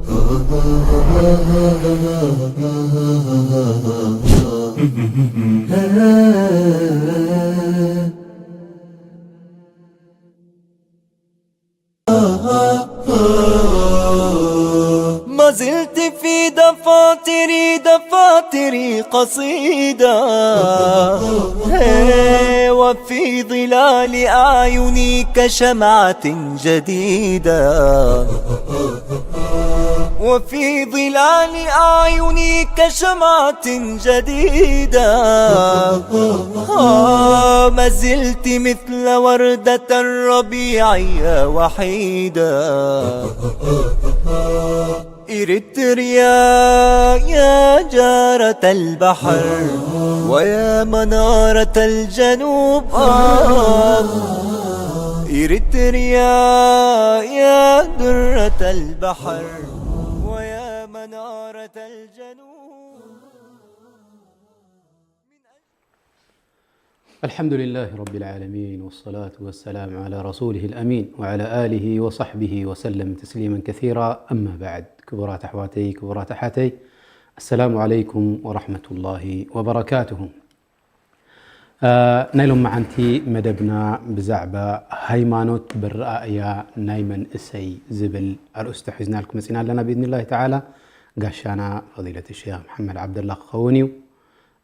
ما زلت في دفاتري، دفاتري قصيدة، هي، وفي ظلال أعيني كشمعة جديدة، وفي ظلال أعيني كشمعة جديدة. آه، ما زلت مثل وردة الربيع يا وحيدة. إريتريا يا جارة البحر، ويا منارة الجنوب، آه. إريتريا يا درة البحر، ويا منارة الجنوب. الحمد لله رب العالمين، والصلاة والسلام على رسوله الأمين وعلى آله وصحبه وسلم تسليما كثيرا. أما بعد، ክቡራት ኣሕዋተይ፣ ክቡራት ኣሓተይ፣ السلام عليكم ورحمة الله وبركاته. እ፣ ናይ ሎማዓንቲ መደብና ብዛዕባ ሃይማኖት ብረኣእያ ናይ መንእሰይ ዝብል ኣርእስቲ ሒዝናልኩም መፂና ኣለና ብኢዝኒላሂ ተዓላ። ጋሻና ፈዲለት ሸይኽ መሓመድ ዓብደላ ክኸውን እዩ።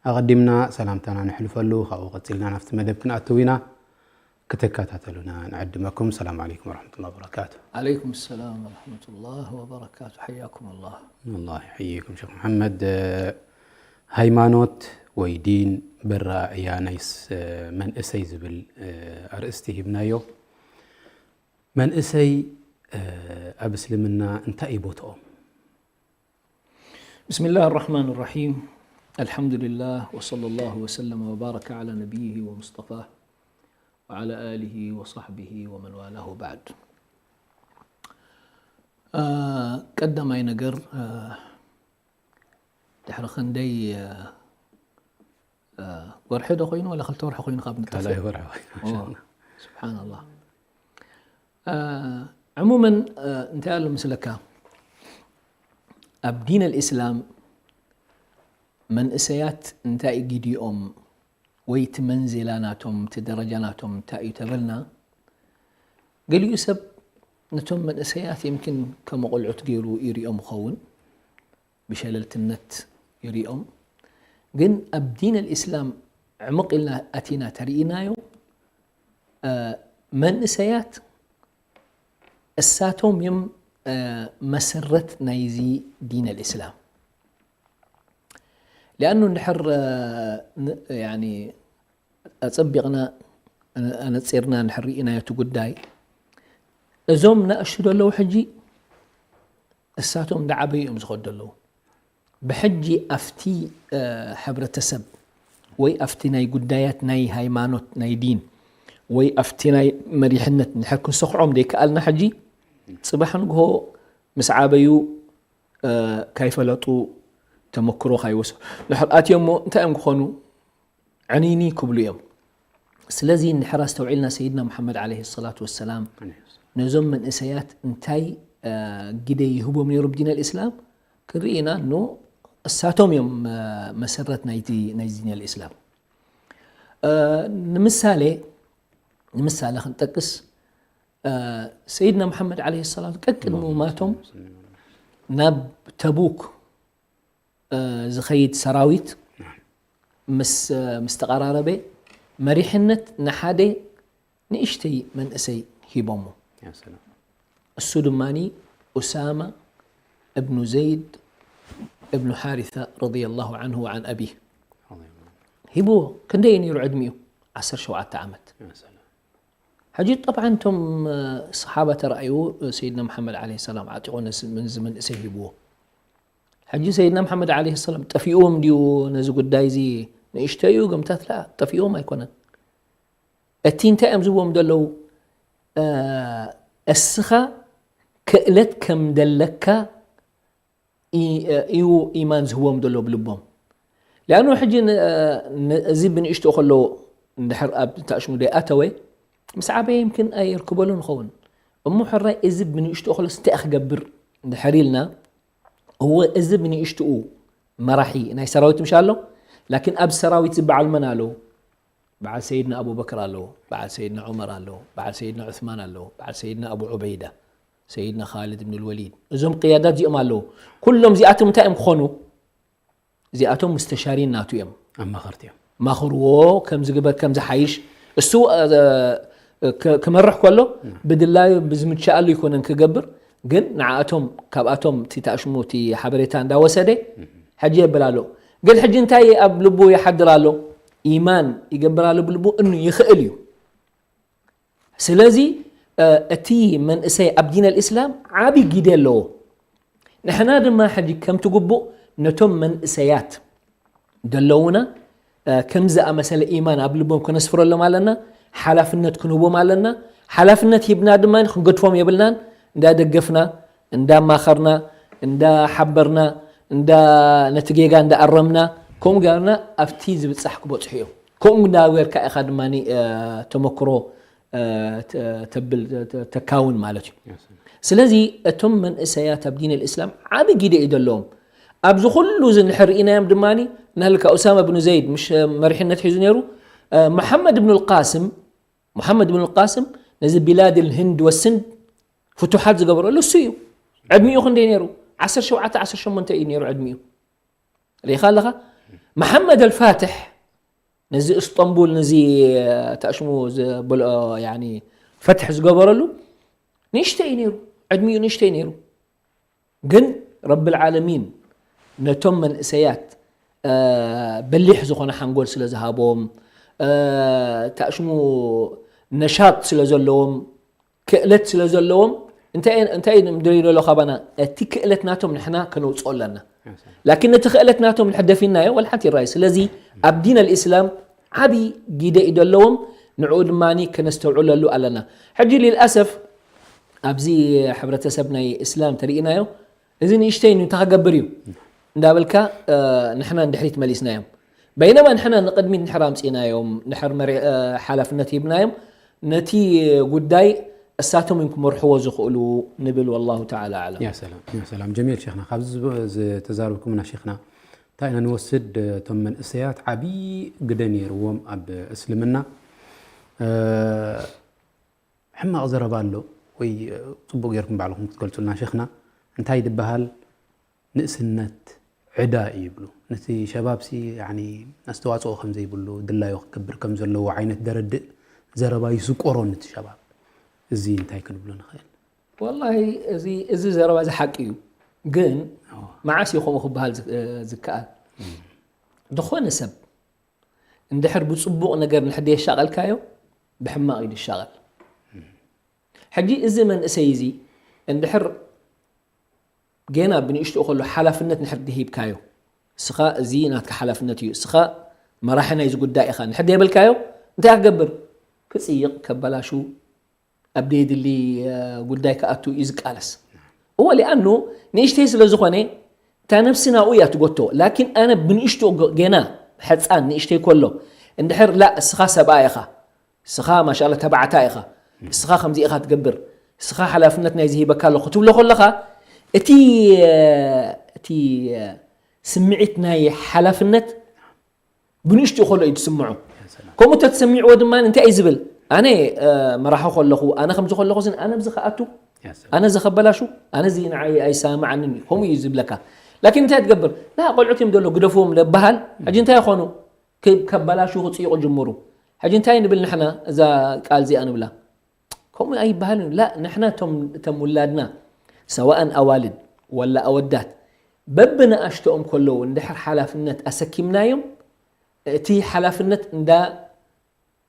ኣቐዲምና ሰላምታና ነሕልፈሉ፣ ካብኡ ቀፂልና ናብቲ መደብ ክንኣትው ኢና። ክትከታተሉና ንዕድመኩም። ሰላም ዓለይኩም ወረሕመቱላሂ ወበረካቱ። عليكم السلام ورحمة الله وبركاته. حياكم الله. ኣላህ ይሐይይኩም ሸኽ መሓመድ። ሃይማኖት ወይ ዲን ብረኣእያ ናይ መንእሰይ ዝብል ኣርእስቲ ሂብናዮ። መንእሰይ ኣብ እስልምና እንታይ እዩ ቦትኦም? بسم الله الرحمن الرحيم. الحمد لله وصلى الله وسلم وبارك على نبيه ومصطفاه وعلى آله وصحبه ومن والاه وبعد. ቀዳማይ ነገር ድሕሪ ክንደይ ወርሒ ዶ ኮይኑ ወላ ክልተ ወርሒ ኮይኑ ካብ ንጠፍእ? ካልኣይ ወርሒ ኮይኑ። ስብሓንላህ። ዕሙመን እንታይ ኣሎ ምስለካ፣ ኣብ ዲን ኣልእስላም መንእሰያት እንታይ እዩ ግዲኦም ወይ እቲ መንዚላ ናቶም እቲ ደረጃ ናቶም እንታይ እዩ ተበልና፣ ገሊኡ ሰብ ነቶም መንእሰያት የምኪን ከም ቆልዑት ገይሩ ይሪኦም ይኸውን፣ ብሸለልትነት ይሪኦም። ግን ኣብ ዲን ኣልእስላም ዕምቕ ኢልና ኣቲና ተርኢናዮ፣ መንእሰያት እሳቶም እዮም መሰረት ናይዚ ዲን ኣልእስላም። ሊኣኑ እንድሕር ኣፀቢቕና ኣነፂርና እንድሕር ርኢናዮ እቲ ጉዳይ፣ እዞም ናእሽቱ ዘለዉ ሕጂ እሳቶም እንዳዓበዩ እዮም ዝኸዱ ዘለዉ። ብሕጂ ኣብቲ ሕብረተሰብ ወይ ኣብቲ ናይ ጉዳያት ናይ ሃይማኖት ናይ ዲን ወይ ኣብቲ ናይ መሪሕነት እንድሕር ክንሰኹዖም ዘይከኣልና ሕጂ ፅባሕ ንግሆ ምስ ዓበዩ ካይፈለጡ ተመክሮ ካይወሰ ድሕር ኣትዮ እሞ እንታይ እዮም ክኾኑ? ዕንይንይ ክብሉ እዮም። ስለዚ እንድሕር ኣስተውዒልና ሰይድና ሙሓመድ ዓለይሂ ሰላቱ ወሰላም ነዞም መንእሰያት እንታይ ግደ ይህቦም ነይሩ ብዲን ኣልእስላም ክንርኢ ኢና። ኖ እሳቶም እዮም መሰረት ናይቲ ናይዚ ዲን ኣልእስላም። ንምሳሌ ንምሳሌ ክንጠቅስ ሰይድና ሙሓመድ ዓለይሂ ሰላቱ ቀቅድሚ ሙማቶም ናብ ተቡክ ዝኸይድ ሰራዊት ምስ ምስ ተቐራረበ መሪሕነት ንሓደ ንእሽተይ መንእሰይ ሂቦሞ። እሱ ድማ ኡሳማ እብኑ ዘይድ እብኑ ሓሪታ ረዲየላሁ ዓንሁ ወዓን ኣቢህ ሂብዎ። ክንደይ እዩ ነይሩ ዕድሚኡ? ዓሰርተ ሸውዓተ ዓመት። ሕጂ ጠብዓን እቶም ሰሓባ ተረኣይዎ ሰይድና መሓመድ ዓለይሂ ሰላም ዓጢቖ ነዚ መንእሰይ ሂብዎ። ሕጂ ሰይድና መሓመድ ዓለይሂ ሰላም ጠፊእዎም ድዩ ነዚ ጉዳይ እዚ? ንእሽተዩ ገምታት ላ ጠፊእዎም ኣይኮነን። እቲ እንታይ እዮም ዝብዎም ዘለዉ? እስኻ ክእለት ከም ደለካ እዩ ኢማን ዝህቦም ዘሎ ብልቦም። ሊኣኑ ሕጂ እዚ ብንእሽቶ ከሎ እንድሕር ኣብ ታሽሙ ደይ ኣተወ ምስ ዓበየ ይምክን ኣይርክበሉ ንኸውን። እሞ ሕራይ እዚ ብንእሽቶ ከሎስ እንታይ ክገብር እንድሕር ኢልና እወ፣ እዚ ብንእሽትኡ መራሒ ናይ ሰራዊት ምሽ ኣሎ። ላኪን ኣብ ሰራዊት ዝበዓል መን ኣሎ? በዓል ሰይድና ኣቡበክር ኣሎ፣ በዓል ሰይድና ዑመር ኣሎ፣ በዓል ሰይድና ዑስማን ኣሎ፣ በዓል ሰይድና ኣቡ ዑበይዳ፣ ሰይድና ኻልድ ብን ልወሊድ። እዞም ቅያዳት እዚኦም ኣለዉ። ኩሎም እዚኣቶም እንታይ እዮም ክኾኑ? እዚኣቶም ሙስተሻሪን ናቱ እዮም። ኣማኸርቲ እዮም። ማኽርዎ፣ ከም ዝግበር፣ ከም ዝሓይሽ። እሱ፣ እ፣ ክ-፣ ክመርሕ ከሎ ብድላዩ ብዝምችኣሉ ይኮነን ክገብር፣ ግን ንዓኣቶም፣ ካብኣቶም እቲ ታሽሙ፣ እቲ ሓበሬታ እንዳወሰደ፣ ሕጂ የብል ኣሎ። ግን ሕጂ እንታይ ኣብ ልቡ ይሓድር ኣሎ? ኢማን ይገብር ኣሎ ብልቡ፣ እኑ ይኽእል እዩ። ስለዚ፣ እ፣ እቲ መንእሰይ ኣብ ዲን ኣልእስላም ዓቢ ግደ ኣለዎ። ንሕና ድማ ሕጂ ከምቲ ግቡእ ነቶም መንእሰያት ደለዉና፣ እ፣ ከምዚ ዝኣመሰለ ኢማን ኣብ ልቦም ከነስፍረሎም ኣለና፣ ሓላፍነት ክንህቦም ኣለና። ሓላፍነት ሂብና ድማ ክንገድፎም የብልናን። እንዳደገፍና፣ እንዳማኸርና፣ እንዳሓበርና፣ እንዳ-፣ ነቲ ጌጋ እንዳኣረምና፣ ከምኡ ገርና ኣብቲ ዝብጻሕ ክበጽሑ እዮም። ከምኡ እንዳገርካ ኢኻ ድማ፣ እ፣ ተመክሮ፣ እ፣ ተ-፣ ተብል፣ ተ-፣ ተካውን ማለት እዩ። ስለዚ እቶም መንእሰያት ኣብ ዲን ኣልእስላም ዓቢ ግደ እዩ ዘለዎም። ኣብዚ ኩሉ እዚ እንድሕር ርኢናዮም ድማ፣ ናልካ ኡሳማ ብኑ ዘይድ ምሽ መሪሕነት ሒዙ ነይሩ? እ፣ መሓመድ ብኑ ልቃስም፣ መሓመድ ብኑ ልቃስም ነዚ ቢላድ ልህንድ ወስንድ ፍቱሓት ዝገበረሉ እሱ እዩ። ዕድሚኡ ክንደይ ነይሩ? ዓሰርተ ሸውዓተ፣ ዓሰርተ ሸሞንተ እዩ ነይሩ ዕድሚኡ። ርኢኻ ኣለኻ? መሓመድ ኣልፋትሕ ነዚ እስጠንቡል፣ ነዚ ታሽሙ ዝበልኦ፣ ያኒ፣ ፈትሕ ዝገበረሉ ንእሽተይ እዩ ነይሩ። ዕድሚኡ ንእሽተይ ነይሩ። ግን ረብል ዓለሚን ነቶም መንእሰያት፣ እ፣ በሊሕ ዝኾነ ሓንጎል ስለ ዝሃቦም፣ እ፣ ታሽሙ ነሻጥ ስለ ዘለዎም፣ ክእለት ስለ ዘለዎም፣ እንታይ፣ እንታይ እዩ ደልዩ ዘሎ ካባና? እቲ ክእለት ናቶም ንሕና ከነውፅኦ ኣለና። ላኪን ነቲ ክእለት ናቶም ንሕደፊናዮ፣ ወላ ሓንቲ ይረኣዩ። ስለዚ ኣብ ዲን ኣልእስላም ዓቢ ግደ እዩ ዘለዎም፣ ንዕኡ ድማ ከነስተውዕለሉ ኣለና። ሕጂ ሊልኣሰፍ ኣብዚ ሕብረተሰብ ናይ እስላም ተሪኢናዮ፣ እዚ ንእሽተይ እንታይ ክገብር እዩ እንዳበልካ፣ እ፣ ንሕና ንድሕሪት መሊስናዮም። በይነማ ንሕና ንቕድሚት ንድሕር ኣምጺእናዮም፣ ንድሕር መሪ-፣ እ፣ ሓላፍነት ሂብናዮም፣ ነቲ ጉዳይ እሳቶም እዮም ክመርሕዎ ዝኽእሉ ንብል። ወላሁ ተዓላ ኣዕለም። ያ ሰላም፣ ያ ሰላም። ጀሚል ሼኽና፣ ካብዚ ዝብ-፣ ዝተዛረብኩምና ሼኽና፣ እንታይ ኢና ንወስድ? እቶም መንእሰያት ዓቢ ግደ ነይርዎም ኣብ እስልምና። እ፣ ሕማቕ ዘረባ ኣሎ ወይ ጽቡቕ ጌርኩም ባዕልኹም ክትገልጹልና ሸኽና? እንታይ ዝበሃል ንእስነት ዕዳ እዩ ይብሉ። ነቲ ሸባብሲ፣ ያኒ፣ ኣስተዋጽኦ ከም ዘይብሉ፣ ድላዩ ክገብር ከም ዘለዎ ዓይነት ደረድእ ዘረባ ይስቆሮ ነቲ ሸባብ። እዚ እንታይ ክንብሎ ንኽእል? ወላሂ፣ እዚ፣ እዚ ዘረባ እዚ ሓቂ እዩ። ግን ኣዎ። መዓስ እዩ ከምኡ ክበሃል ዝ-፣ ዝከኣል? ዝኾነ ሰብ እንድሕር ብጽቡቕ ነገር እንድሕር ደየሻቐልካዮ፣ ብሕማቕ እዩ ዝሻቐል። ሕጂ እዚ መንእሰይ እዚ እንድሕር ጌና ብንእሽትኡ ከሎ ሓላፍነት እንድሕር ሂብካዮ፣ እስኻ እዚ ናትካ ሓላፍነት እዩ፣ እስኻ መራሒ ናይዚ ጉዳይ ኢኻ እንድሕር ደየበልካዮ፣ እንታይ ክገብር? ክጽይቕ፣ ከበላሹ፣ ኣብ ደየድሊ፣ እ፣ ጉዳይ ክኣቱ እዩ ዝቃለስ። እወ፣ ሊኣኑ ንእሽተይ ስለ ዝኾነ፣ እታ ነፍሲ ናብኡ እያ ትጎቶ። ላኪን ኣነ ብንእሽትኡ ገ-፣ ጌና ሕጻን ንእሽተይ ከሎ፣ እንድሕር ላ፣ እስኻ ሰብኣይ ኢኻ፣ እስኻ ማሻኣላ ተባዕታይ ኢኻ፣ እስኻ ከምዚ ኢኻ ትገብር፣ እስኻ ሓላፍነት ናይ ዝሂበካ ኣሎ ክትብሎ ከለኻ፣ እቲ፣ እ፣ እቲ፣ እ፣ ስምዒት ናይ ሓላፍነት ብንእሽትኡ ከሎ እዩ ትስምዖ። ያ ሰላም። ከምኡ ተተሰሚዕዎ ድማ እንታይ እዩ ዝብል? ኣነ፣ እ፣ መራሒ ከለኹ፣ ኣነ ከምዚ ከለኹ፣ ስን-፣ ኣነ ብዚ ክኣቱ፣ ያ ሰላም። ኣነ እዚ ከበላሹ፣ ኣነ እዚ ንዓይ ኣይሰማማዓንን እዩ። ከምኡ እዩ ዝብለካ። ላኪን እንታይ ትገብር? ና፣ ቆልዑት እዮም ዘሎ፣ ግደፍዎም ለበሃል። ሕጂ እንታይ ይኾኑ? ክ-፣ ከበላሹ፣ ክጽይቑ ጅምሩ። ሕጂ እንታይ ንብል ንሕና? እዛ ቃል እዚኣ ንብላ። ከምኡ ኣይበሃልን። ላ፣ ንሕና እቶም፣ እቶም ውላድና፣ ሰዋእን ኣዋልድ ወላ ኣወዳት፣ በብንኣሽቶኦም ከለዉ እንድሕር ሓላፍነት ኣሰኪምናዮም፣ እቲ ሓላፍነት እንዳ-፣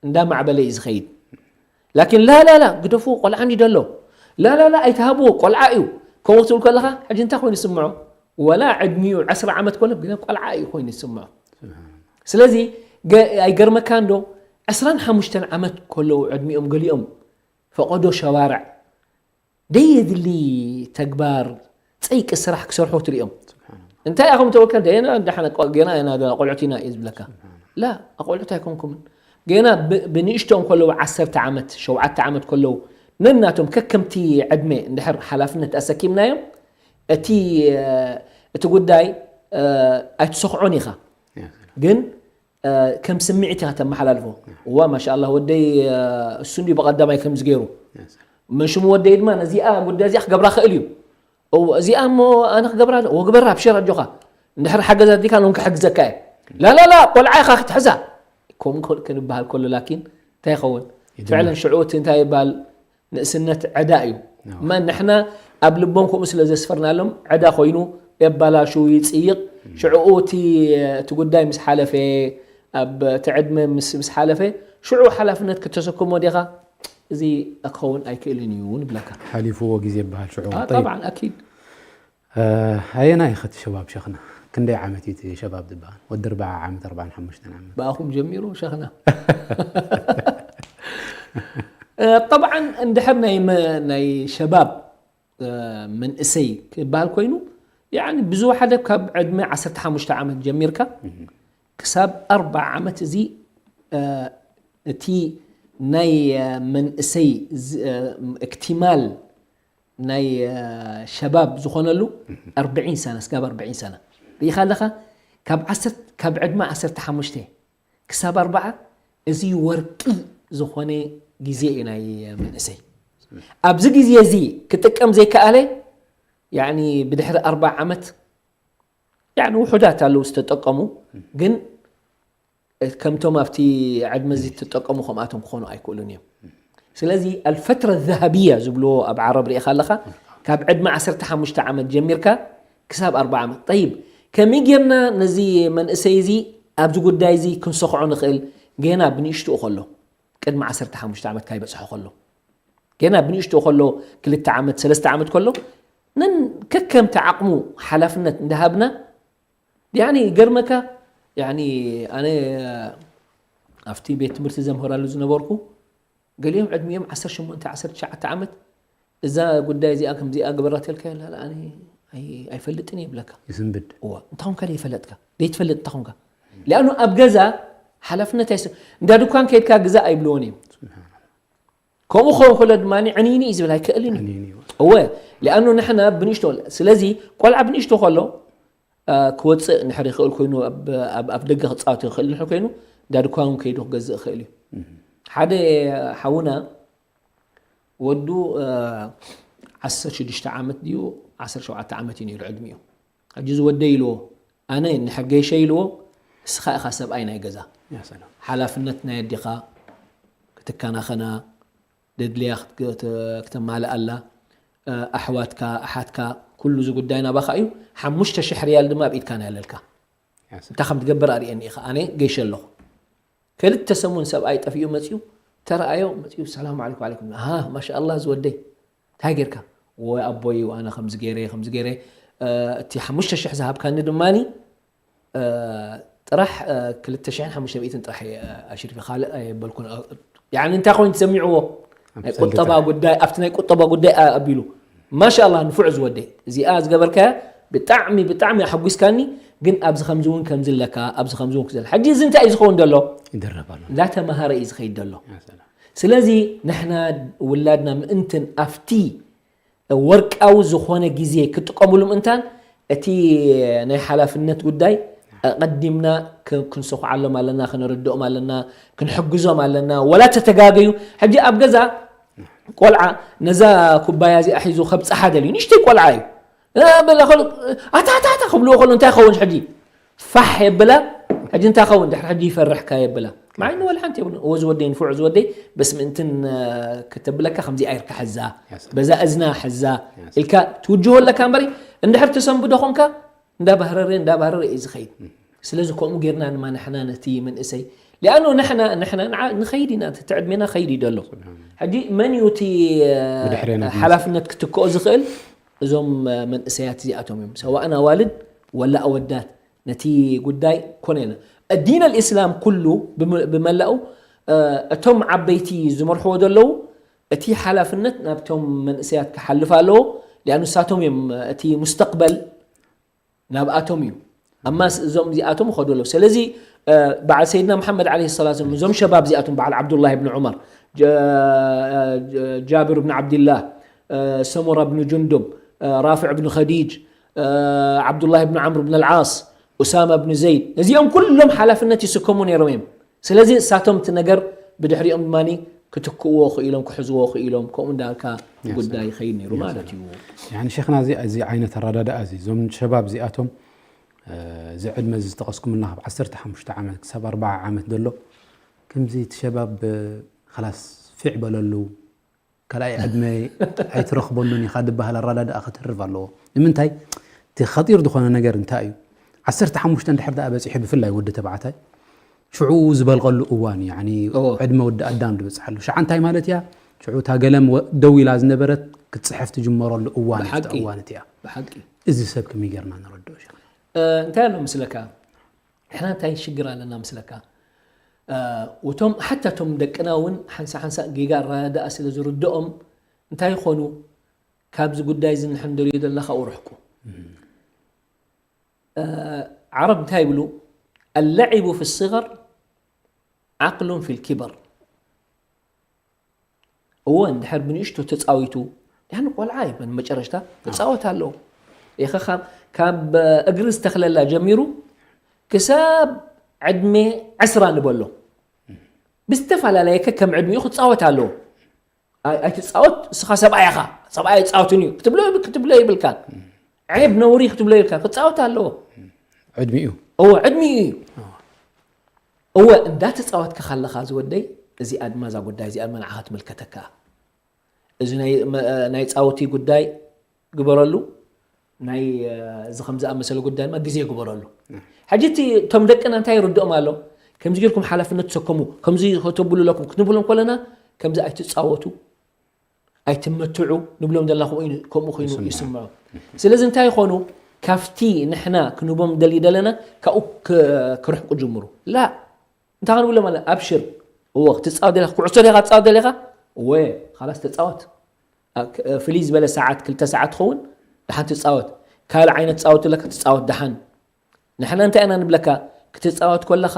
እንዳማዕበለ እዩ ዝኸይድ። ላኪን ላ፣ ላ፣ ላ፣ ግደፉ፣ ቆልዓ እንዲ ደሎ። ላ፣ ላ፣ ላ፣ ኣይትሃብዎ፣ ቆልዓ እዩ። ከምኡ ክትብል ከለኻ፣ ሕጂ እንታይ ኮይኑ ይስምዖ? ወላ ዕድሚኡ ዕስራ ዓመት ከሎ፣ ግን ቆልዓ እዩ ኮይኑ ይስምዖ። ስብሓን። ስለዚ፣ ገ-፣ ኣይገርመካን ዶ? ዕስራን ሓሙሽተን ዓመት ከለዉ ዕድሚኦም ገሊኦም ፈቐዶ ሸዋርዕ ደየድሊ ተግባር፣ ጸይቂ ስራሕ ክሰርሑ ትርእዮም። ስብሓን። እንታይ ኢኹም ተወከል? ደየና ደሓነ ቆ-፣ ገና ኢና፣ ገና ቆልዑት ኢና እዩ ዝብለካ። ስብሓን። ላ፣ ኣቆልዑት ኣይኮንኩምን። ገና ብ-፣ ብንእሽቶም ከለዉ፣ ዓሰርተ ዓመት፣ ሸውዓተ ዓመት ከለዉ፣ ነናቶም ከከምቲ ዕድመ እንድሕር ሓላፍነት ኣሰኪምናዮም፣ እቲ፣ እ፣ እቲ ጉዳይ ኣይትሰኽዖን ኢኻ፣ ግን ከም ስምዒት ኢኻ ተመሓላልፎ። እዋ ማሻኣላ ወደይ እሱ እንዲ ብቐዳማይ ከምዚ ገይሩ መሽሙ ወደይ ድማ ነዚኣ ጉዳይ እዚኣ ክገብራ ክእል እዩ። እዚኣ እሞ ኣነ ክገብራ ወግበራ ኣብሽር ኣጆኻ እንድሕር ሓገዝ ኣዲካ ሎም ክሕግዘካ እየ። ላላላ ቆልዓ ኢኻ ክትሕዛ ከም ክንበሃል ከሎ ላኪን እንታይ ይኸውን ፍዕለን ሽዑ እቲ እንታይ ይበሃል ንእስነት ዕዳ እዩ። እማ ንሕና ኣብ ልቦም ከምኡ ስለ ዘስፈርናሎም ዕዳ ኮይኑ የባላሹ ይጽይቕ። ሽዕኡ እቲ እቲ ጉዳይ ምስ ሓለፈ ኣብ እቲ ዕድመ ምስ ምስ ሓለፈ ሽዑ ሓላፍነት ክተሰክሞ ዲኻ እዚ ክኸውን ኣይክእልን እዩ ንብለካ። ሓሊፍዎ ግዜ ይበሃል ሽዑ። አ፣ ጠይብ። ጠብዓን ኣኪድ። እ፣ ኣየናይ ኢኸ እቲ ሸባብ ሸኽና? ክንደይ ዓመት እዩ እቲ ሸባብ ዝበሃል? ወዲ ኣርብዓ ዓመት፣ ኣርብዓን ሓሙሽተን ዓመት። ብኣኹም ጀሚሩ ሸኽና። እ፣ ጠብዓን እንድሕር ናይ መ- ናይ ሸባብ እ፣ መንእሰይ ክበሃል ኮይኑ ያኒ ብዝወሓደ ካብ ዕድመ ዓሰርተ ሓሙሽተ ዓመት ጀሚርካ ክሳብ ኣርብዓ ዓመት እዚ እ፣ እቲ ናይ እ፣ መንእሰይ ዝ- እ፣ እክትማል ናይ ሸባብ ዝኾነሉ ኣርብዒን ሰነ ስጋብ ኣርብዒን ሰነ ርኢኻ ኣለኻ ካብ ዓሰርተ ካብ ዕድመ ዓሰርተ ሓሙሽተ ክሳብ ኣርብዓ እዚ ወርቂ ዝኾነ ግዜ እዩ ናይ መንእሰይ ኣብዚ ግዜ እዚ ክጥቀም ዘይከኣለ ያኒ ብድሕሪ ኣርብዓ ዓመት ያኒ ውሑዳት ኣለዉ ዝተጠቀሙ ግን ከምቶም ኣብቲ ዕድመ እዚ ትጠቀሙ ከምኣቶም ክኾኑ ኣይክእሉን እዮም ስለዚ الفترة الذهبية ዝብልዎ ኣብ ዓረብ ርኢኻ ኣለኻ ካብ ዕድመ ዓሰርተ ሓሙሽተ ዓመት ጀሚርካ ክሳብ ኣርብዓ ዓመት طيب ከመይ ጌርና ነዚ መንእሰይ እዚ ኣብዚ ጉዳይ እዚ ክንሰኽዖ ንኽእል ገና ብንእሽትኡ ከሎ ቅድሚ ዓሰርተ ሓሙሽተ ዓመት ካይበፅሖ ከሎ ገና ብንእሽትኡ ከሎ ክልተ ዓመት ሰለስተ ዓመት ከሎ ነን ከከምቲ ዓቕሙ ሓላፍነት እንዳሃብና ያኒ ይገርመካ ያኒ ኣነ ኣብቲ ቤት ትምህርቲ ዘምህረሉ ዝነበርኩ ገሊኦም ዕድሚኦም ዓሰርተ ሸሞንተ ዓሰርተ ትሽዓተ ዓመት እዛ ጉዳይ እዚኣ ከምዚኣ ግበራ ተልካ ኣነ ኣይፈልጥን ይብለካ ይስንብድ እዋ እንታይ ኾንካ ደይፈለጥካ ደይትፈልጥ እንታይ ኾንካ ሊኣኑ ኣብ ገዛ ሓላፍነት ኣይስ እንዳ ድኳን ከይድካ ግዛ ኣይብልዎን እዮም ከምኡ ክኸውን ከሎ ድማ ዕንይኒ እዩ ዝብል ኣይክእልን እዩ እወ ሊኣኑ ንሕና ብንእሽቶ ስለዚ ቆልዓ ብንእሽቶ ከሎ ክወፅእ ንድሕር ይኽእል ኮይኑ ኣብ ደገ ክፃወት ይኽእል ንድሕር ኮይኑ እንዳ ድኳን እውን ከይዱ ክገዝእ ይኽእል እዩ ሓደ ሓውና ወዱ ዓሰርተ ሽዱሽተ ዓመት ድዩ ዓሰርተ ሸውዓተ ዓመት እዩ ነይሩ ዕድሚኡ ሕጂ ዝወደይ ኢልዎ ኣነ ንሕር ገይሸ ኢልዎ እስኻ ኢኻ ሰብኣይ ናይ ገዛ ሓላፍነት ናይ ኣዴኻ ክትከናኸና ደድልያ ክተማልኣላ ኣሕዋትካ ኣሓትካ ኩሉ እዚ ጉዳይ ናባኻ እዩ ሓሙሽተ ሽሕ ሪያል ድማ ኣብ ኢድካ ናይ ኣለልካ እንታይ ከም ትገብር ኣርእየኒ ኢኻ ኣነ ገይሸ ኣለኹ ክልተ ሰሙን ሰብኣይ ጠፊኡ መፅዩ ተረኣዮ መፅዩ ሰላም ዓለይኩም ዓለይኩም ሃ ማሻኣላ ዝወደይ እንታይ ጌርካ ወይ ኣቦይ ኣነ ከምዚ ገይረ ከምዚ ገይረ እቲ ሓሙሽተ ሽሕ ዝሃብካኒ ድማኒ ጥራሕ ክልተ ሽሕን ሓሙሽተ ሚእትን ጥራሕ ኣሽሪፈ ካልእ ኣየበልኩን ያኒ እንታይ ኮይኑ ተሰሚዕዎ ናይ ቁጠባ ጉዳይ ኣብቲ ናይ ቁጠባ ጉዳይ ኣቢሉ ማሻ ኣላህ ንፉዕ ዝወደይ እዚኣ ዝገበርካያ ብጣዕሚ ብጣዕሚ ኣሐጒስካኒ ግን ኣብዚ ከምዚ እውን ከምዚ ኣለካ ኣብዚ ከምዚ እውን ክዘል ሕጂ እዚ እንታይ እዩ ዝኸውን ዘሎ ይደረብ ኣሎ እንዳተምሃረ እዩ ዝኸይድ ዘሎ ስለዚ ንሕና ውላድና ምእንትን ኣብቲ ወርቃዊ ዝኾነ ግዜ ክጥቀምሉ ምእንታን እቲ ናይ ሓላፍነት ጉዳይ ኣቐዲምና ክንሰኹዓሎም ኣለና ክነረድኦም ኣለና ክንሕግዞም ኣለና ወላ ተተጋገዩ ሕጂ ኣብ ገዛ ቆልዓ ነዛ ኩባያ እዚኣ ሒዙ ከብፅሓ ደልዩ ንእሽተይ ቆልዓ እዩ ኣታታታ ክብልዎ ከሎ እንታይ ኸውን ሕጂ ፋሕ የብላ ሕጂ እንታይ ኸውን ድሕሪ ሕጂ ይፈርሕካ የብላ ማይኒ ወላ ሓንቲ የብሉ እዎ ዝወደይ ንፉዕ ዝወደይ በስ ምእንትን ክተብለካ ከምዚ ኣይርካ ሕዛ በዛ እዝና ሕዛ ኢልካ ትውጅሆ ኣለካ እምበሪ እንድሕር ተሰንብዶ ኾንካ እንዳባህረረ እንዳባህረረ እዩ ዝኸይድ ስለዚ ከምኡ ጌርና ድማ ንሕና ነቲ መንእሰይ ሊኣኖ ንሕና ንሕና ንዓ ንኸይድ ኢና እቲ ዕድሜና ኸይድ እዩ ደሎ ሕጂ መን እዩ እቲ ሓላፍነት ክትክኦ ዝኽእል እዞም መንእሰያት እዚኣቶም እዮም ሰዋእን ኣዋልድ ወላ ኣወዳት ነቲ ጉዳይ ኮነ ኢና ዲን ኣልእስላም ኩሉ ብመላኡ እቶም ዓበይቲ ዝመርሕዎ ዘለዉ እቲ ሓላፍነት ናብቶም መንእሰያት ክሓልፍ ኣለዎ ሊኣኑ ንሳቶም እዮም እቲ ሙስተቅበል ናብኣቶም እዩ ኣማስ እዞም እዚኣቶም ይኸዱ ኣለዉ ስለዚ በዓል ሰይድና መሓመድ ዓለ ሰላት እዞም ሸባብ እዚኣቶም በዓል ዓብዱላህ ብን ዑመር ጃብር ብን ዓብድላህ ሰሙራ ብን ጁንዱብ ራፍዕ ብን ኸዲጅ ዓብዱላህ ብን ዓምር ብን ኣልዓስ፣ ኡሳማ ብን ዘይድ፣ እዚኦም ኩሎም ሓላፍነት ይስከሙ ነይሮም እዮም። ስለዚ እሳቶም እቲ ነገር ብድሕሪኦም ድማ ክትክእዎ ክኢሎም፣ ክሕዝዎ ክኢሎም፣ ከምኡ እንዳልካ ጉዳይ ይኸይድ ነይሩ ማለት እዩ። ያኒ ሸይኽና፣ እዚ ዓይነት ኣረዳድኣ እዚ፣ እዞም ሸባብ እዚኣቶም እዚ ዕድመ እዚ ዝጠቐስኩምልና ካብ ዓሰርተ ሓሙሽተ ዓመት ክሳብ ኣርባዓ ዓመት ዘሎ፣ ከምዚ እቲ ሸባብ ኸላስ ፊዕ በለሉ፣ ካልኣይ ዕድመ ኣይትረኽበሉን ኢኻ ዝበሃል ኣረዳድኣ ክትህርፍ ኣለዎ። ንምንታይ? እቲ ኸጢር ዝኾነ ነገር እንታይ እዩ? ዓሰርተ ሓሙሽተ እንድሕር ደኣ በፂሑ፣ ብፍላይ ወዲ ተባዕታይ ሽዑ ዝበልቐሉ እዋን እዩ። ያኒ ዕድመ ወዲ ኣዳም ዝበፅሓሉ። ሽዓ እንታይ ማለት እያ? ሽዑ እታ ገለም ደው ኢላ ዝነበረት ክትፅሕፍ ትጅመረሉ እዋን እያ። እዚ ሰብ ከመይ ጌርና ንረድኦ? እንታይ ኣሎ ምስለካ? ንሕና እንታይ ሽግር ኣለና ምስለካ? እቶም ሓታ እቶም ደቅና እውን ሓንሳ ሓንሳ ጌጋ ኣረዳድኣ ስለ ዝርድኦም እንታይ ይኾኑ? ካብዚ ጉዳይ እዚ ንሕና ንደልዮ ዘለና ካብኡ ርሕቁ። ዓረብ እንታይ ይብሉ? اللعب في الصغر عقل في الكبر። እወ፣ እንድሕር ብንእሽቶ ተፃዊቱ፣ ያኒ ቆልዓ እዩ፣ መጨረሽታ ክፃወት ኣለዎ። ኢኸ ካብ እግሪ ዝተኽለላ ጀሚሩ ክሳብ ዕድሜ ዕስራ ንበሎ፣ ብዝተፈላለየ ከከም ዕድሚኡ ክፃወት ኣለዎ። ኣይትፃወት፣ እስኻ ሰብኣይ ኢኻ፣ ሰብኣይ ኣይፃወትን እዩ ክትብሎ ይብልካን። ዔብ ነውሪ ክትብሎ ይብልካን። ክፃወት ኣለዎ። ዕድሚኡ እወ፣ ዕድሚኡ እዩ። እወ፣ እንዳተፃወትካ ካለኻ ዝወደይ፣ እዚኣ ድማ እዛ ጉዳይ እዚኣ መናዕኻ ትምልከተካ። እዚ ናይ ፃወቲ ጉዳይ ግበረሉ፣ ናይ እዚ ከም ዝኣመሰለ ጉዳይ ድማ ግዜ ግበረሉ። ሕጂ እቲ እቶም ደቅና እንታይ ይርድኦም ኣሎ? ከምዚ ጌርኩም ሓላፍነት ተሰከሙ፣ ከምዚ ከተብሉ ኣለኩም ክንብሎም ከለና ከምዚ ኣይትፃወቱ፣ ኣይትመትዑ ንብሎም ዘለና ከምኡ ኮይኑ ይስምዖ። ስለዚ እንታይ ይኾኑ? ካብቲ ንሕና ክንቦም ደሊ ደለና ካብኡ ክርሕቁ ጅምሩ። ላ እንታይ ክንብሎም ኣለና? ኣብሽር፣ እወ ክትፃወት ደሊኻ፣ ኩዕሶ ዲኻ ትፃወት ደሊኻ? እወ ኻላስ ተፃወት። ፍልይ ዝበለ ሰዓት፣ ክልተ ሰዓት ትኸውን፣ ደሓን ትፃወት። ካልእ ዓይነት ፃወት ኣለካ፣ ትፃወት ደሓን። ንሕና እንታይ ኢና ንብለካ? ክትፃወት ከለኻ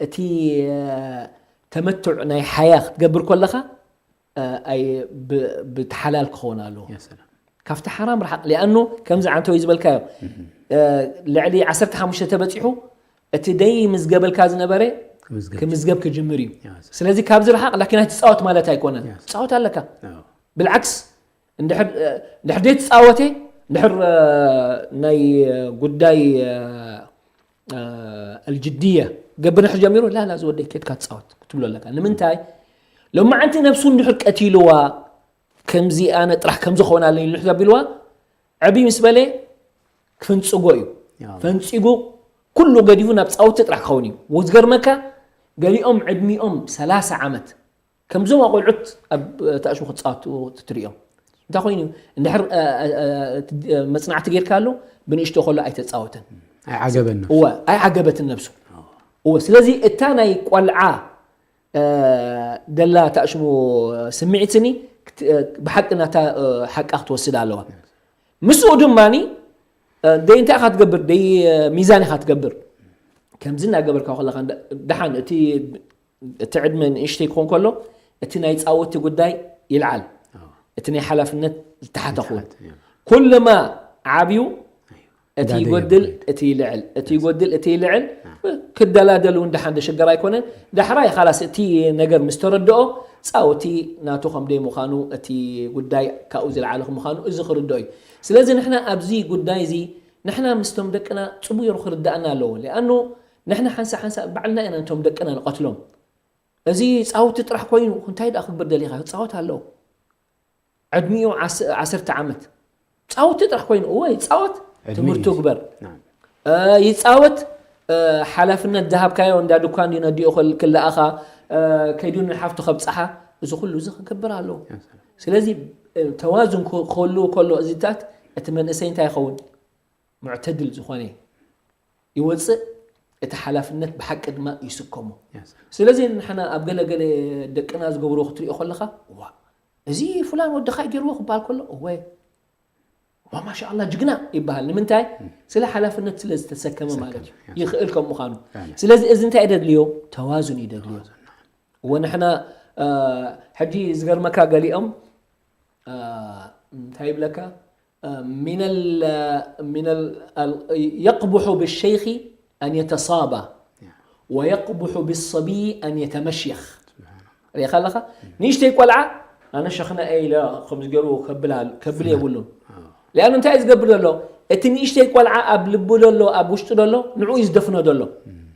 እቲ ተመትዕ ናይ ሓያ ክትገብር ከለኻ ብቲ ሓላል ክኸውን ኣለዎ። ካብቲ ሓራም ርሓቕ። ሊኣኑ ከምዚ ዓንተወይ ዝበልካዮ ልዕሊ ዓሰርተ ሓሙሽተ ተበፂሑ እቲ ደይ ምዝገበልካ ዝነበረ ክምዝገብ ክጅምር እዩ። ስለዚ ካብዚ ርሓቕ። ላኪን ኣይትፃወት ማለት ኣይኮነን። ትፃወት ኣለካ። ብልዓክስ እንድሕር ዘይትፃወተ፣ እንድሕር ናይ ጉዳይ ኣልጅድየ ገብር እንድሕር ጀሚሩ፣ ላላ ዝወደይ ኬድካ ትፃወት ክትብሎ ኣለካ። ንምንታይ? ሎማዓንቲ ነብሱ እንድሕር ቀቲልዋ፣ ከምዚ ኣነ ጥራሕ ከምዚ ክኸውን ኣለኒ ኢሉ እንድሕር ኣቢልዋ፣ ዕብይ ምስ በለ ክፍንፅጎ እዩ። ፈንፂጉ ኩሉ ገዲፉ ናብ ፃውቲ ጥራሕ ክኸውን እዩ። ዝገርመካ፣ ገሊኦም ዕድሚኦም ሰላሳ ዓመት ከምዞም ኣቆልዑት ኣብ ተኣሽሙ ክፃወቱ ትሪኦም። እንታይ ኮይኑ? እንድሕር መፅናዕቲ ጌርካሉ፣ ብንእሽቶ ከሎ ኣይተፃወተን። ኣይዓገበን ነብሱ። እወ፣ ኣይዓገበትን ነብሱ። እወ፣ ስለዚ እታ ናይ ቆልዓ ደላ ተኣሽሙ ስምዒት ስኒ ብሓቂ ናታ ሓቃ ክትወስድ ኣለዋ። ምስኡ ድማኒ ደይ እንታይ ኢኻ ትገብር? ደይ ሚዛን ኢኻ ትገብር። ከምዚ እናገበርካ ከለኻ ደሓን እቲ እቲ ዕድመ ንእሽተይ ክኾን ከሎ እቲ ናይ ፃወቲ ጉዳይ ይልዓል፣ እቲ ናይ ሓላፍነት ዝተሓተ ክውን። ኩልማ ዓብዩ እቲ ይጎድል እቲ ይልዕል፣ እቲ ይጎድል እቲ ይልዕል፣ ክደላደል እውን ደሓን ደሸገር ኣይኮነን። ዳሕራይ ኻላስ እቲ ነገር ምስ ተረድኦ ፃወቲ ናቱ ከም ደይ ምዃኑ፣ እቲ ጉዳይ ካብኡ ዝለዓለ ምዃኑ እዚ ክርድኦ እዩ። ስለዚ ንሕና ኣብዚ ጉዳይ እዚ ንሕና ምስቶም ደቅና ፅቡቅ ገይሩ ክርዳእና ኣለዎ። ሊኣኑ ንሕና ሓንሳ ሓንሳ ባዕልና ኢና ነቶም ደቅና ንቐትሎም። እዚ ፃውቲ ጥራሕ ኮይኑ እንታይ ደኣ ክግብር ደሊኻ? ይፃወት ኣለዎ። ዕድሚኡ ዓሰርተ ዓመት ፃውቲ ጥራሕ ኮይኑ፣ እወ ይፃወት፣ ትምህርቱ ግበር፣ ይፃወት፣ ሓላፍነት ዝሃብካዮ እንዳ ድኳን ድዩ ነዲኡ ክልኣኻ፣ ከይዱ ንሓፍቱ ከብፅሓ፣ እዚ ኩሉ እዚ ክገብር ኣለዎ። ስለዚ ተዋዙን ክህሉ ከሎ እዚታት እቲ መንእሰይ እንታይ ይኸውን? ሙዕተድል ዝኾነ ይወፅእ፣ እቲ ሓላፍነት ብሓቂ ድማ ይስከሞ። ስለዚ ንሕና ኣብ ገለ ገለ ደቅና ዝገብርዎ ክትሪኦ ከለኻ፣ ዋ፣ እዚ ፍላን ወድኻ እዩ ገይርዎ ክበሃል ከሎ፣ እወ፣ ዋ፣ ማሻኣላ፣ ጅግና ይበሃል። ንምንታይ? ስለ ሓላፍነት ስለ ዝተሰከመ ማለት እዩ። ይኽእል ከም ምዃኑ። ስለዚ እዚ እንታይ እዩ ደድልዮ? ተዋዙን እዩ ደድልዮ። እወ፣ ንሕና ሕጂ ዝገርመካ፣ ገሊኦም እንታይ ይብለካ፣ من ال من ال يقبح بالشيخ أن يتصابى ويقبح بالصبي أن يتمشيخ. ርኢኻ ኣለኻ? ንእሽተይ ቆልዓ ኣነ ሸኽና እየ ኢለ ከምዚ ገይሩ ከብል ኣል- ከብል የብሉን። ሊኣኑ እንታይ እዩ ዝገብር ዘሎ? እቲ ንእሽተይ ቆልዓ ኣብ ልቡ ዘሎ ኣብ ውሽጡ ዘሎ ንዑ እዩ ዝደፍኖ ዘሎ።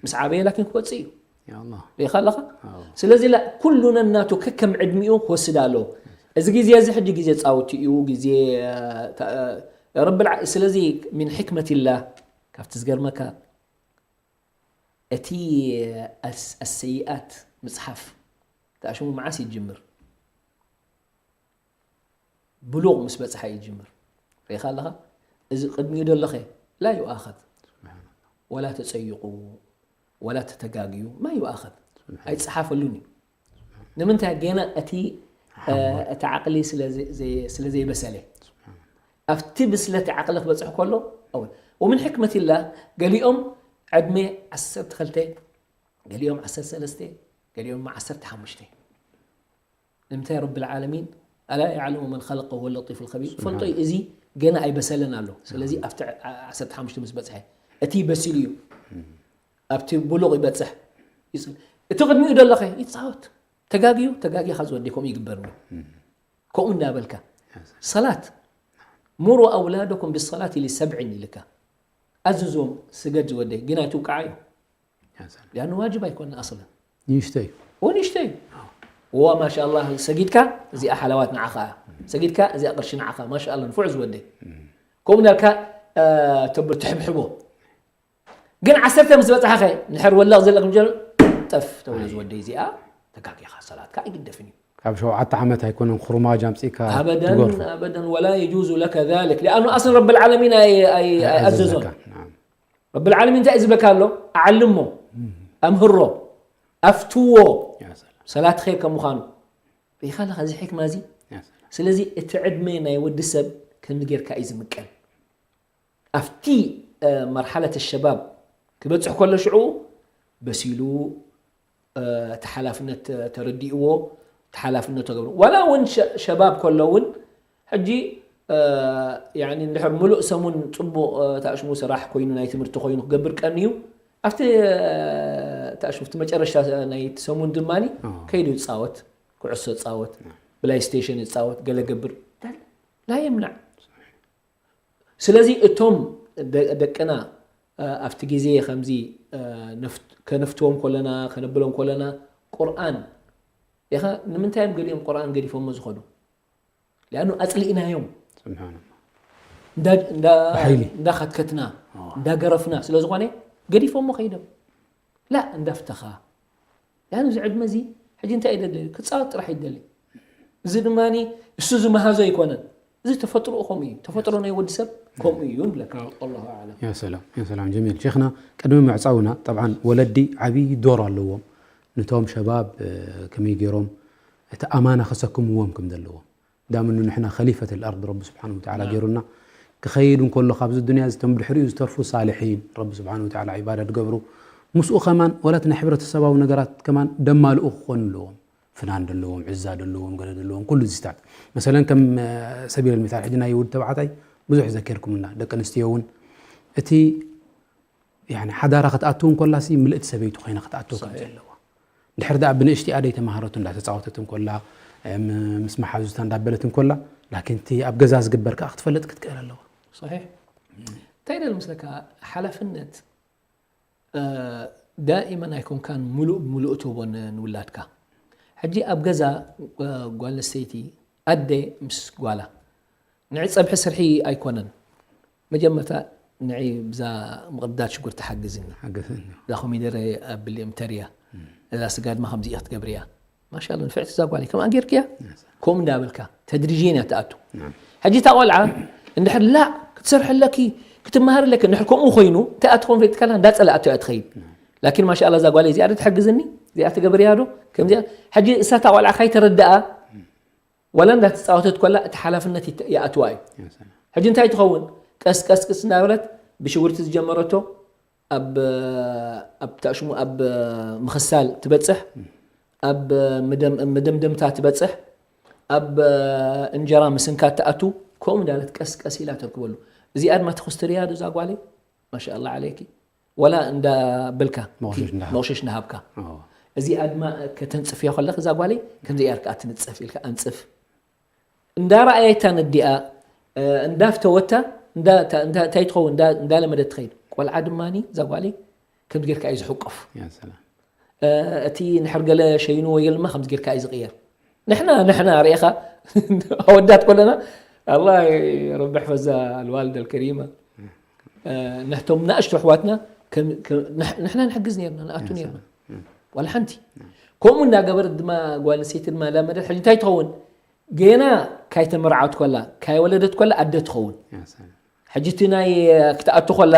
ምስ ዓበየ ላኪን ክወፅእ እዩ። يا الله ርኢኻ ኣለኻ? አዎ። ስለዚ ላ ኩሉ ነናቱ ከከም ዕድሚኡ ክወስድ ኣለዎ። እዚ ግዜ እዚ ሕጂ ግዜ ፃውቲ እዩ፣ ግዜ ረብል ስለዚ من حكمة الله ካብቲ ዝገርመካ እቲ ኣሰይኣት ምፅሓፍ ተኣሽሙ መዓስ ይጅምር? ብሉቕ ምስ በፅሓ ይጅምር። ርኢኻ ኣለኻ? እዚ ቅድሚኡ ደለኸ ላ ይኣኸት ወላ ተፀይቑ ወላ ተተጋግዩ ማ ይኣኸት ኣይፀሓፈሉን እዩ። ንምንታይ ገና እቲ እቲ ዓቕሊ ስለ ዘይበሰለ ኣብቲ ብስለት ዓቕሊ ክበፅሕ ከሎ እውን ومن حكمة الله ገሊኦም ዕድመ ዓሰርተ ክልተ ገሊኦም ዓሰርተ ሰለስተ ገሊኦም ዓሰርተ ሓሙሽተ ንምንታይ رب العالمين ألا يعلم من خلق وهو اللطيف الخبير ፈልጦ እዚ ገና ኣይበሰለን ኣሎ። ስለዚ ኣብቲ ዓሰርተ ሓሙሽተ ምስ በፅሐ እቲ በሲሉ እዩ ኣብቲ ብሉቕ ይበፅሕ። እቲ ቅድሚኡ ደለኸ ይፃወት ተጋግዩ ተጋጊኻ ዝወዲ ከምኡ ይግበርኒ ከምኡ እንዳበልካ ሰላት مروا أولادكم بالصلاة لسبع ኢልካ ኣዝዞም ስገድ ዝወደይ ግን ኣይትውቃዓዮ ሊኣኑ ዋጅብ ኣይኮነ ኣስለን ንእሽተይ ወንእሽተይ ዋ ማሻ ኣላ ሰጊድካ እዚኣ ሓለዋት ንዓኻ እያ ሰጊድካ እዚኣ ቅርሺ ንዓኻ ማሻ ኣላ ንፉዕ ዝወደይ ከምኡ እንዳልካ ተብል ትሕብሕቦ ግን ዓሰርተ ምስ በፅሓኸ ንድሕር ወላቕ ዘለክ ምጀል ጠፍ ተብሎ ዝወደይ እዚኣ ተጋጊኻ ሰላትካ ኣይግደፍን እዩ ካብ ሸውዓተ ዓመት ኣይኮነን ክሩማጅ ኣምፂእካ ኣበደን ትገርፎ ኣበደን ወላ የጁዙ ለከ ዛሊክ ሊኣኑ ኣስን ረቢ ልዓለሚን ኣይኣዘዞን ኣይኣዘዘካን። ናም። ረቢ ልዓለሚን እንታይ እዩ ዝብለካ ኣሎ ኣዓልሞ ኣምህሮ ኣፍትዎ ያ ሰላም። ሰላትኸ ከም ምዃኑ ርኢኻ ኣለኻ እዚ ሕክማ እዚ ያ ሰላም። ስለዚ እቲ ዕድመ ናይ ወዲ ሰብ ከምዚ ጌርካ እዩ ዝምቀል ኣብቲ መርሓለት ሸባብ ክበፅሕ ከሎ ሽዑ በሲሉ እቲ ሓላፍነት ተረዲእዎ እቲ ሓላፍነት ተገብሩ ዋላ እውን ሸባብ ከሎ እውን ሕጂ እንድሕር ምሉእ ሰሙን ፅቡቕ ታእሽሙ ስራሕ ኮይኑ ናይ ትምህርቲ ኮይኑ ክገብር ቀንዩ ኣብቲ ታእሽሙ እቲ መጨረሽታ ናይ ሰሙን ድማ ከይዱ ይፃወት ኩዕሶ ፃወት ብላይስቴሽን ይፃወት ገለ ገብር ላ የምናዕ ስለዚ እቶም ደቅና ኣብቲ ግዜ ከምዚ ከነፍትዎም ከለና ከነብሎም ከለና ቁርኣን ኢኻ ንምንታይ እዮም ገሊኦም ቁርኣን ገዲፎሞ ዝኸዱ ሊኣኑ ኣፅሊእናዮም ስብሓንላ እንዳ- እንዳ- ብሓይሊ። እንዳኸትከትና እንዳገረፍና ስለ ዝኾነ ገዲፎሞ ከይዶም ላ እንዳፍተኻ ያን እዚ ዕድመ እዚ ሕጂ እንታይ ይደሊ ክፃወት ጥራሕ ይደሊ እዚ ድማ እሱ ዝመሃዞ ኣይኮነን እዚ ተፈጥሮ ከምኡ እዩ ተፈጥሮ ናይ ወዲ ሰብ ከምኡ እዩ ንብለካ ኣላሁ ኣዕለም يا سلام يا سلام جميل شيخنا ቅድሚ ምዕፃውና طبعا ወለዲ ዓብዪ ዶር ኣለዎም ነቶም ሸባብ እ፣ ከመይ ገይሮም እቲ ኣማና ከሰክምዎም ከም ዘለዎም ዳምኑ ንሕና ከሊፈት الأرض ረቢ ስብሓን ወተዓላ ገይሩና ክኸይድ እንከሎ ካብዚ ዱንያ እቶም ብድሕሪኡ ዝተርፉ ሳልሒን ረቢ ስብሓን ወተዓላ ዒባዳ ዝገብሩ ምስኡ ከማን ወላት ናይ ሕብረተሰባዊ ነገራት ከማን ደማልኡ ክኾኑ ኣለዎም ፍናን ደለዎም ዕዛ ደለዎም ገለ ደለዎም ኩሉ እዚታት መሰለን ከም ሰቢል ሚታል ሕጂ ናይ ውድ ተባዕታይ ብዙሕ ዘኪርኩምና ደቂ ኣንስትዮ እውን እቲ ያኒ ሓዳራ ክትኣትው እንኮላሲ ምልእቲ ሰበይቱ ኮይና ክትኣትው ከም ዘለዋ ድሕር ደኣ ብንእሽቲኣ ደይ ተማሃረቱ እንዳተፃወተት እንኮላ ም- ምስ መሓዙታ እንዳበለት እንኮላ ላኪን እቲ ኣብ ገዛ ዝግበር ከዓ ክትፈልጥ ክትክእል ኣለዋ صحيح እንታይ ደል ምስለካ ሓላፍነት እ፣ ዳኢመን ኣይኮንካን ሙሉእ ብሙሉእ ትህቦ ን- ንውላድካ ሕጂ ኣብ ገዛ እ፣ ጓል ኣንስተይቲ ኣደ ምስ ጓላ ንዒ ፀብሒ ስርሒ ኣይኮነን መጀመርታ ንዒ ብዛ ምቕዳድ ሽጉርቲ ሓግዝኒ ሓገዝኒ እዛ ኮሚደረ ኣብልም ተርያ እዛ ስጋ ድማ ከምዚ ክትገብርያ ማሻ ንፍዕቲ እዛ ጓል ከምኣ ጌርክያ ከምኡ እንዳበልካ ተድሪጅን እያ ትኣቱ نعم ሕጂ እታ ቆልዓ እንድሕር ላ ክትሰርሐለኪ ክትመሃርለኪ እንድሕር ከምኡ ኮይኑ እንታይ ኣትኸውን ፈሊጥካላ እንዳፀላእቶ እያ ትኸይድ ላኪን ማሻ እዛ ጓል እዚኣ ዶ ትሕግዝኒ እዚኣ ትገብርያ ዶ ከምዚኣ ሕጂ እሳታ ቆልዓ ካይተረድኣ ወላ እንዳተፃወተት ኮላ እቲ ሓላፍነት ይተ- ይኣትዋ እዩ يا سلام ሕጂ እንታይ ትኸውን ቀስቀስቅስ እናበለት ብሽጉርቲ ዝጀመረቶ ኣብ ኣብ ታሽሙ ኣብ ምኽሳል ትበፅሕ ኣብ ምደም- ምድምድምታ ትበፅሕ ኣብ እንጀራ ምስንካት ትኣቱ ከምኡ እንዳለት ቀስ ቀስ ኢላ ተርክበሉ። እዚኣ ድማ ተኸስትርያ ዶ እዛ ጓለይ? ማሻኣላ ዓለይኪ። ወላ እንዳበልካ መቑሸሽ እንዳሃብ። መቑሸሽ እንዳሃብካ። ኦ፣ እዚኣ ድማ ከተንጽፍዮ ከለኽ እዛ ጓለይ ከምዚ እያ ርክኣ ትንጽፍ ኢልካ ኣንጽፍ። እንዳረኣየታ ነዲኣ እንዳፍተወታ እንታይ ትኸውን እንዳለመደት ትኸይድ። ቆልዓ ድማ እዛ ጓለይ ከምዚ ጌርካ እዩ ዝሕቁፍ። እቲ ንሕር ገለ ሸይኑ ወይ ገለ ድማ ከምዚ ጌርካ እዩ ዝቕየር። ንሕና ንሕና ርኢኻ ኣወዳት ኮለና ኣላ ረቢ ሕፈዛ ኣልዋልደ ኣልከሪማ። ንሕቶም ናእሽቶ ኣሕዋትና ንሕና ንሕግዝ ነርና ንኣቱ ነርና ዋላ ሓንቲ። ከምኡ እንዳገበረት ድማ ጓል ኣንስተይቲ ድማ ላመደት ሕጂ እንታይ ትኸውን? ገና ካይተመርዓወት ኮላ ካይወለደት ኮላ ኣደ ትኸውን። ሕጂ እቲ ናይ ክትኣቱ ኮላ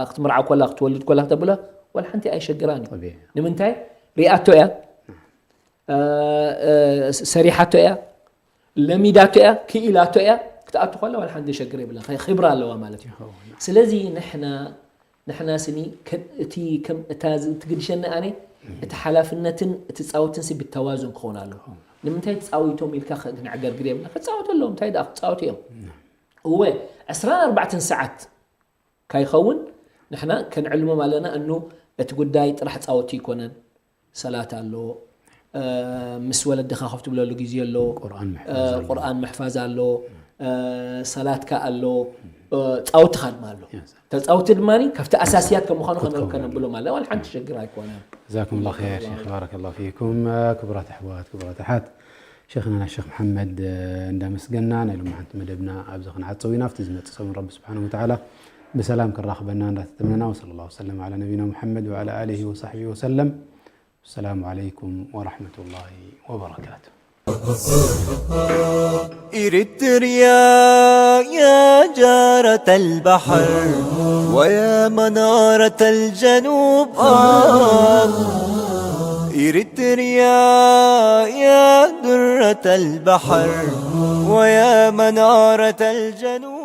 ክትምርዓው ኮላ ክትወልድ ኮላ ክተብሎ ዋላ ሓንቲ ኣይሸግራን እዩ። ንምንታይ ሪኣቶ እያ፣ ሰሪሓቶ እያ፣ ለሚዳቶ እያ፣ ክኢላቶ እያ። ክትኣቱ ኮላ ዋላ ሓንቲ ሸግር የብላ፣ ክብራ ኣለዋ ማለት እዩ። ስለዚ ንሕና ንሕና ስኒ እቲ ከም እታ ትግድሸኒ ኣነ እቲ ሓላፍነትን እቲ ጻውትን ሲ ብተዋዙን ክኸውን ኣለዎ። ንምንታይ ትጻዊቶም ኢልካ ክንዕገርግር የብልና። ክጻወቱ ኣለዎም እንታይ ደኣ ክጻወቱ እዮም። እወ ዕስራን ኣርባዕተን ሰዓት ካይኸውን ንሕና ከንዕልሞም ኣለና። እኑ እቲ ጉዳይ ጥራሕ ጻወቲ ይኮነን። ሰላት ኣሎ፣ ምስ ወለድኻ ኮፍ ትብለሉ ግዜ ኣሎ፣ ቁርኣን ምሕፋዝ ኣሎ፣ ሰላትካ ኣሎ፣ ጻውትኻ ድማ ኣሎ። ተጻውቲ ድማ ካብቲ ኣሳስያት ከም ምዃኑ ከነብሎም ኣለና። ዋላ ሓንቲ ሽግር ኣይኮነን። ጀዛኩም ላ ኸይር ሼክ ባረከ ላ ፊኩም። ክቡራት ኣሕዋት ክቡራት ኣሓት ሸኽና ሸኽ መሓመድ እንዳመስገና ናይ ሎማዓንቲ መደብና ኣብዚ ክንዓፀው ኢና። ኣብቲ ዝመፅእ ሰሙን ረቢ ስብሓን ወተዓላ ብሰላም ክራኽበና እንዳተተመነና ወሰለ ላሁ ወሰለም ዓላ ነቢና ሙሓመድ ወዓላ ኣሊሂ ወሳሕቢሂ ወሰለም። السلام عليكم ورحمة الله وبركاته. إريتريا يا جارة البحر ويا منارة الجنوب، آه. إريتريا يا درة البحر ويا منارة الجنوب.